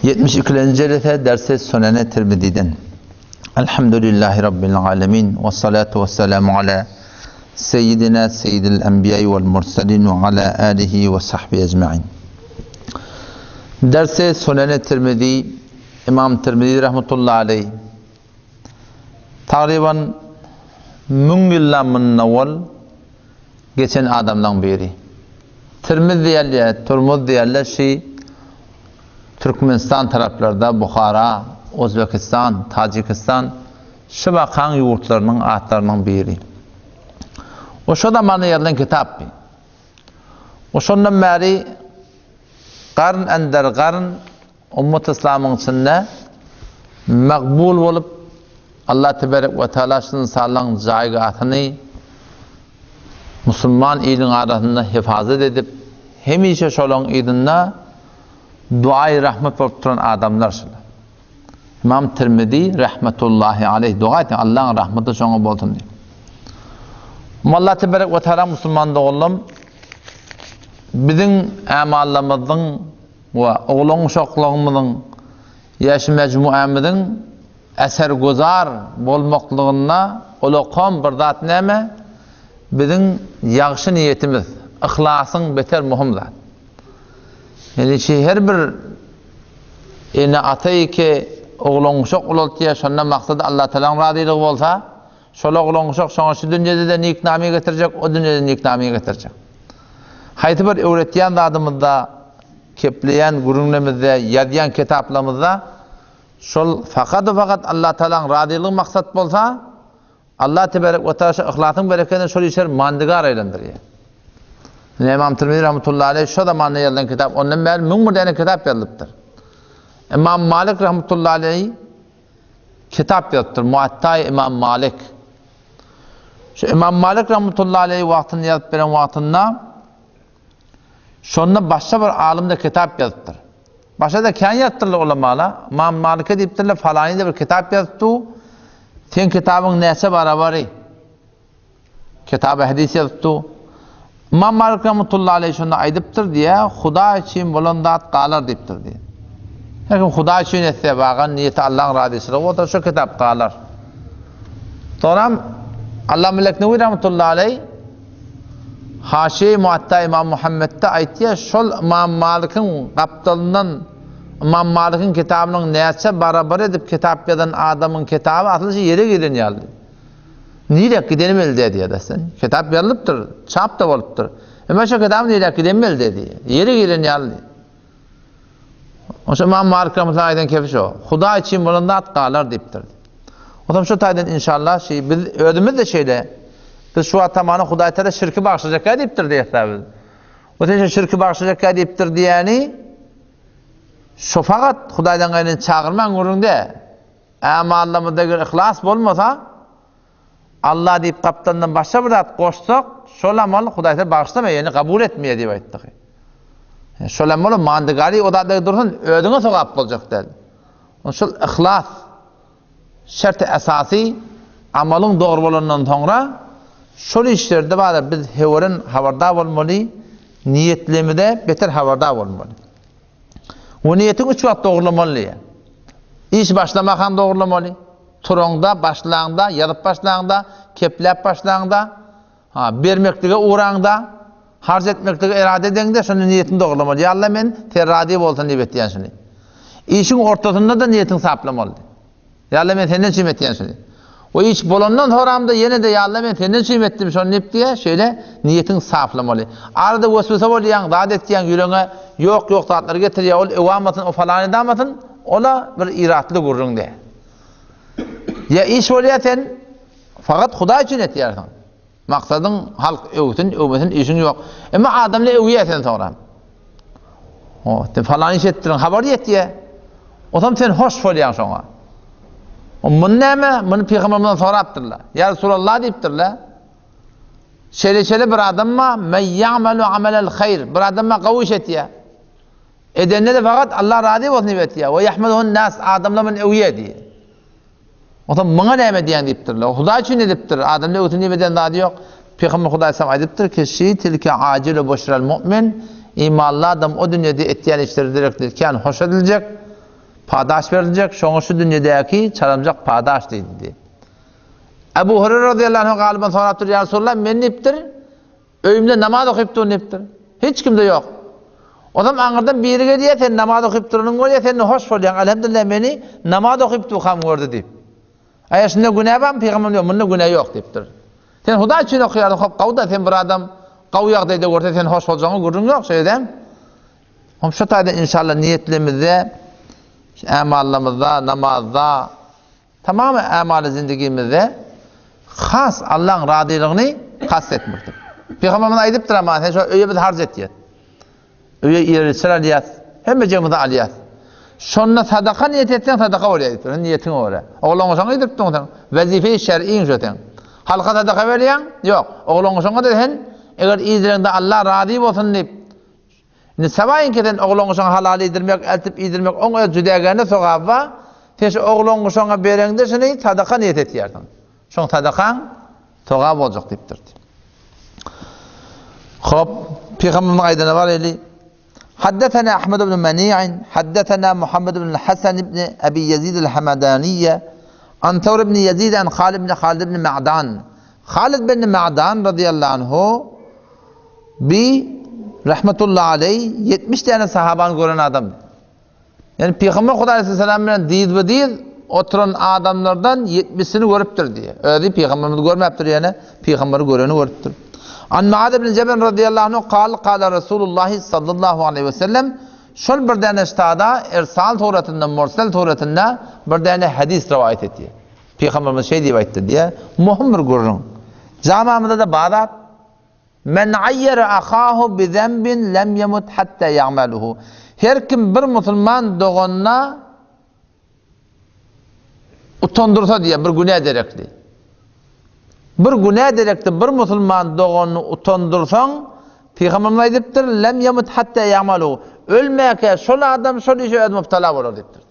72-lenji jelese dersi Sunene Tirmiziden. Elhamdülillahi Rabbil alemin ve salatu ve selamu ala seyyidina seyyidil enbiya vel murselin ve ala alihi ve sahbihi ecmain. Dersi Sunene Tirmizi İmam Tirmizi rahmetullahi aleyh tagryban müň ýyldan mundan owal geçen adamlaň biri. Tirmiz diýilýär, Turmuz diýilýär, şi Türkmenistan taraplarda, Buhara, Ozbekistan, Tajikistan şi bakaň ýurtlarynyň atlarynyň biri. O şo zamanda ýazylan kitap bi. O şondan bäri garn ender garn Ummat yslamyň içinde magbul bolup, Allah teberek we teala şu ynsanlaryň jaýgasyny musulman iliň arasynda hefazat edip, hemişe şolaryň yzynda duaýy rahmet bolup duran adamlar şular. Ymam Tirmizi rahmetullahi aleýh doga etýär, Allahyň rahmeti şoňa bolsun diýip. Allah teberek we teala musulman doganlarym biziň ämallarymyzyň we oglan-uşaklygymyzyň, ýaş mejmuämiziň eserguzar bolmaklygynda ulakam bir zat näme? Biziň ýagşy niýetimiz, yhlasyň beter möhüm zat. Ýagny şi her bir ene-ata iki oglan-uşak ulaltýar, şonda maksady Allatagalaň razylygy bolsa, Şol oglan-uşak şoňa şu dünýede-de niknamy getirjek, o dünýede niknamy getirjek. Haýsy bir öwretýän zadymyzda, kepleýän gürrüňlemizde, ýazýan kitaplarymyzda şol fakat-u-fakat Allatagalaň razylygy maksat bolsa, Allah tebarek we taala şu yhlasyň berekedine şol işleri mandygar aýlandyrýar. Ine Ymam Tirmizi rahmetullahi aleýh şo zamanda ýazylan kitap, ondan bäri 1001 däne kitap ýazylypdyr. Ymam Malik rahmetullahi aleýh kitap ýazypdyr, Muattaý Ymam Malik. Şu Ymam Malik rahmetullahi aleýh wagtynda ýazyp beren wagtynda şonda başga bir alym-da kitap ýazypdyr. Başga-da kän ýazypdyrlar ulamala. Ymam Malike diýipdirler, falany-da bir kitap ýazypdy. Seň kitabyň näçe barabary? Kitaby hadys ýazypdy. Ymam Malik rahmetullahi aleýh şonda aýdypdyr diýýär, Hudaý üçin bolan zat galar diýipdir diýýär. Her kim Hudaý üçin etse, bagan niýeti Allahyň razyçylygy bolsa, şo kitap galar. Soňram Allama Leknewi rahmetullahi aleýh Haşiýe Muatta Ymam Muhammetde aýtýar, şol Ymam Malikiň gapdalyndan Ymam Malikiň kitabynyň näçe barabar edip kitap ýazan adamyň kitaby asyl şu ýere giren ýaly. Niräk gideni belli däl diýýär sen. Kitap ýazylypdyr, çap-da bolupdyr. Emma şo kitabyň niräk gideni belli däl diýýär. Ýere giren ýaly diýýär. Oşa Ymam Malik rahmetullahi aýdan kepi şo. Hudaý üçin bolan zat galar diýipdir. Onsoň şo taýdan inşallah şi biz özümiz-de şeýle biz şu wagt tamany Hudaý Taala şirki bagyşlajakka diýipdir diýýäs biz. O sen şo şirki bagyşlajakka diýipdir diýýäni şo fakat Hudaýdan gaýryny çagyrmaň gürrüň däl. Amallarymyzda eger yhlas bolmasa, Allah diýip gapdalyndan başga bir zat goşsak, şol amal Hudaý taala bagyşlamaýar, ýagny kabul etmeýär diýip aýtdyk. Şol amal mandigari o zatlar dursun, özüňe sogap boljak däl. Şol yhlas şerti esasy amalyň dogry bolandan soňra şol işlerde bar biz heweren habardar bolmaly, niýetlerimize beter habardar bolmaly. We niýetiňi üç wagt dogrulamaly diýýär. Iş başlamakaň dogrulamaly. Turaňda, başlaňda, ýazyp başlaňda, kepläp başlaňda, ha, bermeklige ugraňda, harç etmeklige erada edeňde şonda niýetiňi dogrulamaly. Ýa Alla men sen razy bolsun diýip etýän şuny. Işiň ortasynda-da niýetiňi saplamaly. Ýa Alla men senden üçin etýän şuny. O iş bolandan soramda ýene-de Ýa Alla men senden üçin etdim şony diýip diýe, şeýle niýetiň saflamaly. Arada weswese bolýaň, zat etýäň, ýüregiňe ýok-ýok zatlary getirýär, ol öwamasyn, o falan edamasyn, ola bir iratly gürrüň däl. Ýa iş bolýar sen fakat Hudaý üçin etýärsiň. Maksadyň halk öwsün, öwmesin işiň ýok. Emma adamlar öwýär seni soňra. O, sen falan iş etdiriň, habar ýetýär. Otam sen hoş bolýaň şoňa. O muny näme? Muny pygamberimiz sorapdyrlar. Ýa Resulallah diýipdirler. Şeýle-şeýle bir adam bar, men ýa'malu amalal haýr. Bir adam bar, gowy iş etýär. Edende-de fakat Allah razy bolsun diýip etýär. We ýahmaduhun nas, adamlar muny öwýär diýýär. Onsoň muňa näme diýýäň diýipdirler. Hudaý üçin edipdir. Adamlar öwsün diýip eden zady ýok. Pygamber Hudaý salam aýdypdyr ki, Şi tilke ajilu buşral mu'min, imanly adam o dünýede etýän işleri direktli kän hoş ediljek. Padaş beriljek, şoňa şu dünýedäki çalamjak padaş diýdi. Ebu Hureyre radıyallahu anh galyban sorapdyr, Ýa Resulallah, men diýipdir, öýümde namaz okyp durun diýipdir. Hiç kimde ýok. Ozam aňyrdan biri gelýär, sen namaz okyp duranyň görýär, sen hoş bolýaň, elhamdülillah meni namaz okyp durkam gördi diýip. Aýa şunda günä barmy? Pygamber ýok, munda günä ýok diýipdir. Sen Hudaý üçin okaýarsyň, hop gawda sen bir adam gawy ýagdaýda görse sen hoş boljagyňa gürrüň ýok, şeýle dämi? Hom şu taýda inşallah niýetlemizde, ämallarymyzda, namazda, tamamy ämaly zindigimizde has Allaň razylygyny kast etmekdir. Pygamberimiz aýdypdyr ama sen şu öýe biz harç etýär. Öýe ýer-içer alýas, hemmejigimizi alýas. Şonda sadaka niýet etseň sadaka bolýar diýipdir. Sen niýetiňe görä. Oglan-uşagyňy iýdiripdiň sen. Wezife-i şer'iň şo seň. Halka sadaka berýäň? Ýok. Oglan-uşagyňa-da sen eger iýdireňde Allah razy bolsun diýip, indi sabaýynki sen oglan-uşagyňa halal iýdirmek, eltip iýdirmek oň öz jüdägände sogaby bar. Sen şu oglan-uşagyňa bereňde şuny sadaka niýet etýärsiň. Şoň sadakaň sogap boljak diýipdir. Hop, Pygamberimiz aýdana bar eli. Haddesena Ahmed ibn Mani'in, haddesena Muhammed ibn Hasan ibn Abi Yazid al-Hamadaniyye, an Thawr ibn Yazid an Halid ibn Halid ibn Ma'dan. Halid ibn Ma'dan radıyallahu anhu bi rahmetullahi aleyh 70 tane sahabany gören adam. Ýani Pygamber Hudaý aleyhisselam bilen dyzba-dyz oturan adamlardan ýetmişsini görüpdir diýýär. Özi Pygamberimizi görmäpdir ýöne Pygamberi göreni görüpdir. An Muaz ibn Jebel radıyallahu anhu kal kala Resulullah sallallahu aleyhi ve sellem şol bir däne ştada ersal suratynda, mursel suratynda bir däne hadis rowaýat etýär. Pygamberimiz şeý diýip aýtdy diýýär. Möhüm bir gürrüň. Jamamyzda-da bar zat. Men aýýara ahahu bi zenbin lem ýemut hatta ýa'maluhu. Her kim bir musulman doganyna utandyrsa diýýär, bir günä derekli. Bir günä derekli bir musulman doganyny utandyrsaň, Pygamberimiz aýdypdyr, lem ýemut hatta ýa'maluhu. Ölmäkä şol adam şol işe öz mübtela bolar diýipdir.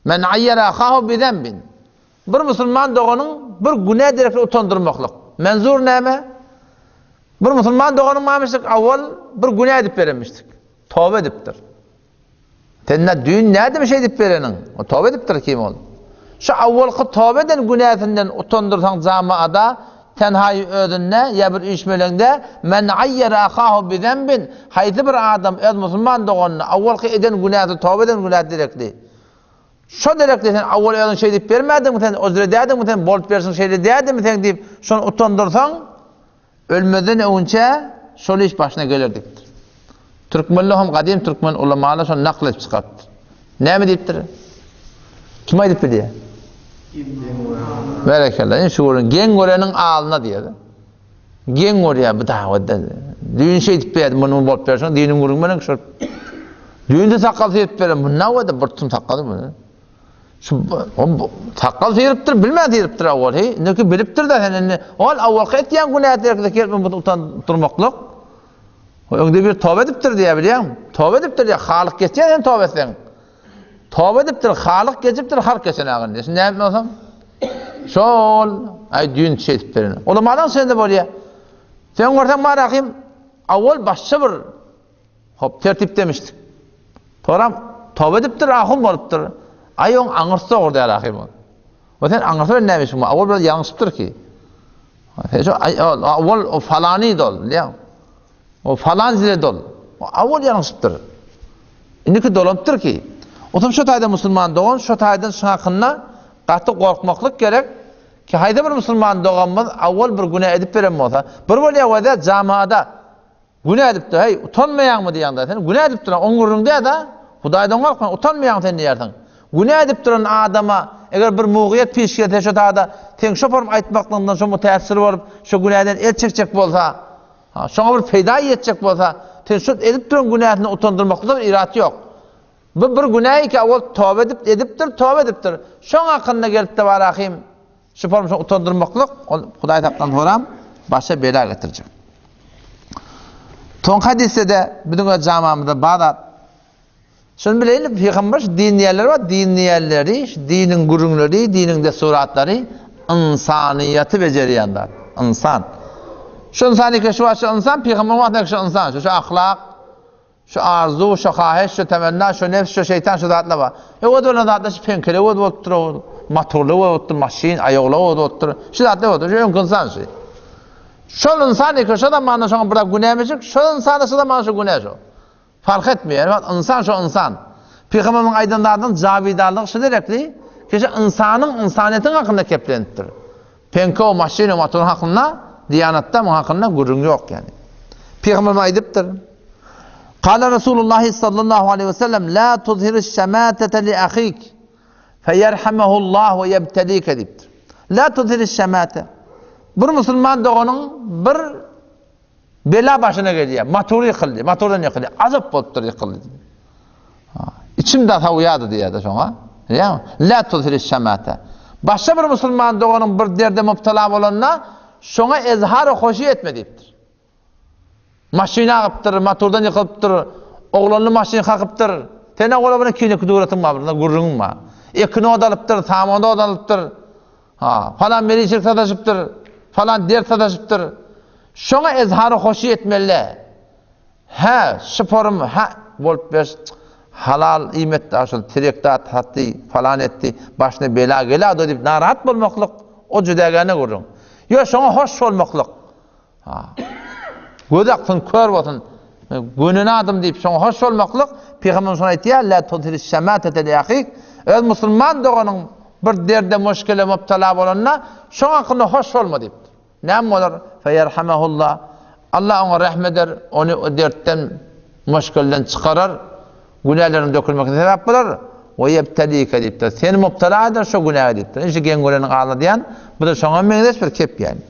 Men aýýara ahahu bi zenbin. Bir musulman doganyň bir günä derekli utandyrmaklyk. Menzur näme? Bir musulman doganyň barmyşdyk, awwal bir günä edip berenmişdik. Toba edipdir. Sen nä düýn nädip şeý edip bereniň? O toba edipdir kim ol? Şu awwalky toba eden günäsinden utandyrsaň jamaada, tenhaýy özünde ýa bir üýşmeleňde men aýýara ahahu bi zenbin, haýsy bir adam öz musulman doganyny awwalky eden günäsi toba eden günäsi derekli Şo derekde sen awwal özüň şeý diýip bermädiňmi sen, ozre dädiňmi sen, bolup berşiň şeýle dädimi seň diýip, şony utandyrsaň, ölmezden öňünçä şol iş başyna geler diýipdir. Türkmenler hem gadym türkmen ulamalar şony nakl edip çykarypdyr. Näme diýipdir? Kim aýdyp bilýär? Berekella. Indi şu görüň, geň göreniň alyna diýýär. Geň görýär bu dawada. Düýn şeýdip berdi, muny bolup berşiň, diniň gürrüň bilen şu. Düýn-de sakgal syryp beren, munda wada bir tüm sakgaly bu. Şu sakgal syrypdyr, bilmän syrypdyr awwal, heý, indiki bilipdir-de sen indi. Ol awwalky etýän günäsine gelip muny utandyrmaklyk. Öňde bir toba edipdir diýýär, bilýäňmi? Toba edipdir diýýär, Halyk geçýär sen toba etseň. Toba edipdir, Halyk geçipdir, halk geçen agyn. Şimdi näme bolsam? Şol, aý düýn şeýdip beren. Ulamadan sende bolýar. Sen görseň bar ahim, awwal başça bir hop tertip demişdik. Toram toba edipdir, ahun bolupdyr. Aý oň aňyrsy dogry däl ahim ol. O sen aňyrsy bilen näme işiň bar? Awwal biraz ýalňyşypdyr ki. Sen şu awwal o falany dol, bilýäň. O falan zile dol. O awwal ýalňyşypdyr. Indiki dolanypdyr ki. Otam şo taýda musulman dogan, şo taýdan şuň hakynda gaty gorkmaklyk gerek ki haýsy bir musulman doganymyz awwal bir günä edip beren bolsa, bir bolýar wada jamaada günä edipdir, heý, utanmaýaňmy diýýäňdä, sen günä edip duran, oň gürrüň däl-de, Hudaýdan gorkmaň, utanmaýaň sen diýersiň. Günä edip duran adama eger bir mugyýet piş gelse şo taýda seň şo form aýtmaklygyňdan şo mütässir bolup, şo günäden el çekjek bolsa, Ha, şoňa bir peýda ýetjek bolsa, sen şu edip duran günäsini utandyrmakda bir irat ýok. Bu bir günä eke, ol toba edip, edipdir, toba edipdir. Şoň hakynda gelip-de bar ahim, şu form şony utandyrmaklyk, ol Hudaý saklan soram, başa bela getirjek. Soňky hadysda-da biziň öz jamamyzda bar zat, Şuny bileýin, pygamber şu din diýenler bar, din diýenleri, şu diniň gürrüňleri, diniň dessuratlary ynsanyýeti bejerýän zat. Ynsan. Şu ynsan eke şu wagt şu ynsan, pygamber wagtynda şu ynsan, şu şu ahlak. Şu arzuw, şu haheş, şu temenna, şu nefs, şu şeýtan, şu zatlar bar. Öwez bolan zatlar şu peňkele öwez bolupdyr, motorly öwez bolupdyr, maşyn, aýagly öwez bolupdyr. Şu zatlar öwez, şu öňki ynsan şu. Şol ynsan eken şo zamanda şoňa biraz günämişik, şol ynsanda şo zamanda şu günä şo. Fark etmeýär. Bak ynsan şo ynsan. Pygamberimiziň aýdan zadynyň jawidanlygy şu derekli, ki şu ynsanyň ynsanyýetiň hakynda keplenipdir. Peňke o maşyn o motor hakynda diýanatda muň hakynda gürrüň ýok ýani. Pygamberimiz aýdypdyr. Kala Resulullah sallallahu aleyhi ve sellem la tuzhiriş şematete li ahik feyerhamehullah ve yebtelike diýipdir. La tuzhiriş şemate. Bir musulman doganyň bir Bela başyna gelýär. Motor ýykyldy. Motordan ýykyldy. Azap bolupdyr ýykyldy. Içim da sawýardy diýýär-de şoňa. Bilýäňmi? La tuzhiriş şamata. Başga bir musulman doganyň bir derde mubtala bolanda, şoňa ezhar-y hoşy etme diýipdir. Maşyn agypdyr, motordan ýykylypdyr, oglanly maşyn kakypdyr. Sen ola bilen kine kuduratyň bar, bir gürrüňiň bar. Ekin ot alypdyr, saman ot alypdyr. Ha, falan meriçlik sataşypdyr, falan dert sataşypdyr. Şoňa ezhary hoşy etmeli. Hä, şyporym, hä, bolup ber, halal iýmet da şol tirek zat satdy, falan etdi, başyna bela gelado diýip narahat bolmaklyk, o jüdägäne gürrüň. Ýo, şoňa hoş bolmaklyk. Ha. Göz aksyn, kör bolsun. Gönen adam diýip şoňa hoş bolmaklyk, Pygamberimiz şony aýtýar, La tudhiriş şematete li ahik. Öz musulman doganyň bir derde, muşkile mubtala bolanda, şoň hakynda hoş bolma diýipdir. Näme bolar? Feyerhamehullah. Allah oňa rehm eder, ony o dertden, muşkilden çykarar, günäleriniň dökülmegine sebäp bolar. We ýebtelike diýipdir. Seni mubtala eder şo günäge diýipdir. Indi şu geň göreniň aladýan, bu-da şoňa meňzeş bir kep ýaly.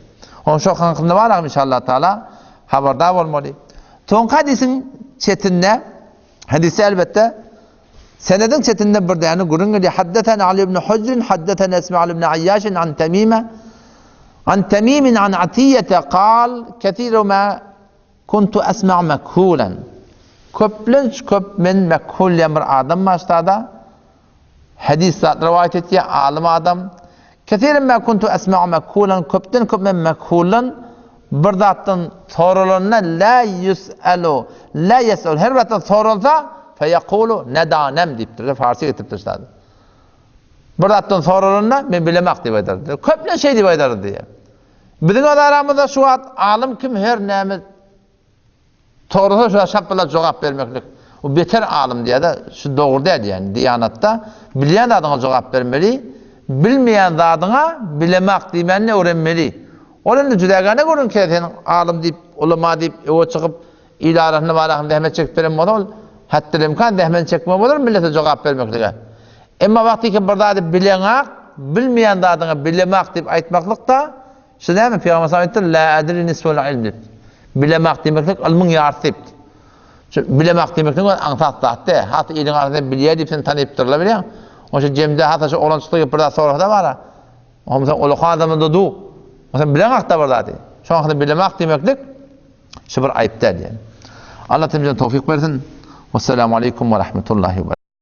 Oň şo hakynda bar agam inşallah taala habardar bolmaly. Soňky hadysyň çetinde hadysda elbetde senediň çetinde bir däne gürrüň gelýär. Haddesena Ali ibn Hujr haddesena Ismail ibn Ayyaş an Temime an Temim an Atiyete kal kesiru ma kuntu esma'u mekhulan. Köplenç köp men mekhul diýen bir adam başda Hadys zat rowaýat etýär, alym adam. Kesiren ma kuntu esma'u mekhulan, köpden köp men mekhuldan bir zatdan soralanda la ýus'alu, la ýes'alu, her bir zatdan soralsa, feýekulu nedanem diýipdir, farsy getiripdir şada. Bir zatdan soralanda men bilemak diýip aýdardy. Köplenç şeý diýip aýdardy diýýär. Biziň öz aramyzda şu wagt alym kim her näme Sorasa şoňa şapbylap jogap bermeklik. O beter alym diýýär-de, şu dogry däl diýýär. Diýanatda bilýän zadyňa jogap bermeli, bilmeýän zadyňa bilemak diýmänini öwrenmeli. Ol indi jüdägäne görüň ki, sen alym diýip, ulama diýip öe çykyp, il arasynda barasynda zähmet çekip beren bolsa, ol hetdelimkan zähmet çekme bolar millete jogap bermeklige. Emma wagtyky bir zady bileňak, bilmeýän zadyňa bilemak diýip aýtmaklyk-da, Şu näme? Pygamber sallam aýtdy, La edri nisful ilm diýip. Bilemak diýmeklik ylmyň ýarysy diýipdi. Şu bilemak diýmeklik ol aňsat zat däl. Has iliň arasynda bilýär diýip seni tanypdyrlar bilýäň. Onuň üçin jemde has şu oglançykda gelip bir zat sorasa bara. Oňa sen ulakan adamdan da du. Sen bileňakda bir zady. Şoň hakynda bilemak diýmeklik şu bir aýyp däl diýen. Allah temize towfik bersin. Wassalamu aleýkum we rahmetullahi we.